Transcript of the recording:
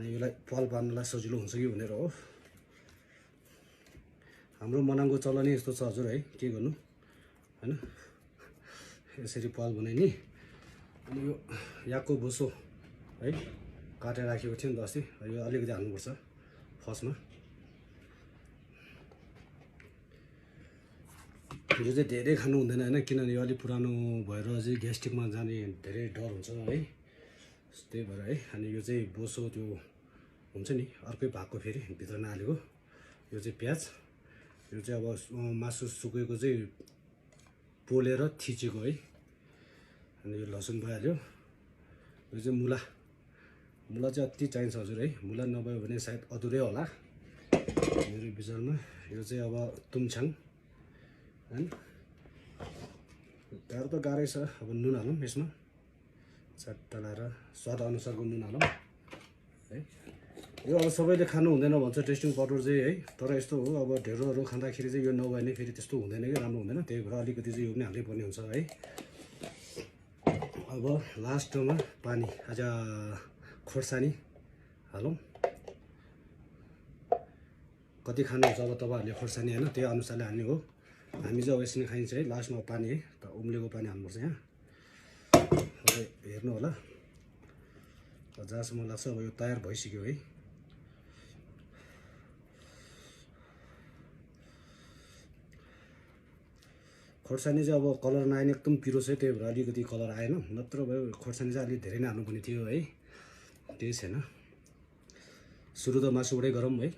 अनि यसलाई पाल पार्नलाई सजिलो हुन्छ कि भनेर हो। हाम्रो मनाङको चलनै यस्तो छ हजुर है, के गर्नु हैन। यसरी पाल बनाइने। अनि यो याकको बोसो है काटेर राखेको थियो नि त अस्ति, यो अलिकति हाल्नुपर्छ फर्स्टमा। यो चाहिँ धेरै खानु हुँदैन हैन, किनभने यो अलिक पुरानो भएर चाहिँ ग्यास्ट्रिकमा जाने धेरै डर हुन्छ है, त्यही भएर है। अनि यो चाहिँ बोसो त्यो हुन्छ नि अर्कै भागको फेरि भित्र नहालेको। यो चाहिँ प्याज, यो चाहिँ अब मासु सुकेको चाहिँ पोलेर थिचेको है। अनि यो लसुन भइहाल्यो। यो चाहिँ मुला, मुला चाहिँ अति चाहिन्छ हजुर है, मुला नभयो भने सायद अधुरै होला मेरो विचारमा। यो चाहिँ अब तुङछाङ हैन, गाह्रो त गाह्रै छ। अब नुन हालौँ यसमा, चट्टा लाएर स्वाद अनुसारको नुन हालौँ है। यो अब सबैले खानु हुँदैन भन्छ टेस्टिङ पाउडर चाहिँ है, तर यस्तो हो अब ढेँडोहरू खाँदाखेरि चाहिँ यो नभए नि फेरि त्यस्तो हुँदैन कि राम्रो हुँदैन, त्यही भएर अलिकति चाहिँ यो पनि हाल्नै पर्ने हुन्छ है। अब लास्टमा पानी, आज खोर्सानी हालौँ। कति खानुहुन्छ अब तपाईँहरूले खोर्सानी होइन, त्यो अनुसारले हाल्ने हो। हामी चाहिँ अब यसरी खाइन्छ है। लास्टमा पानी है, त उम्लेको पानी हाल्नुपर्छ यहाँ। अब हेर्नु होला जहाँसम्म लाग्छ अब यो तयार भइसक्यो है। खोर्सानी चाहिँ अब कलर नआएन, एकदम पिरो छ, त्यही भएर अलिकति कलर आएन, नत्र भयो खोर्सानी चाहिँ अलिक धेरै नै हाल्नुपर्ने थियो है, त्यही छैन। सुरु त मासुबाटै गरौँ है।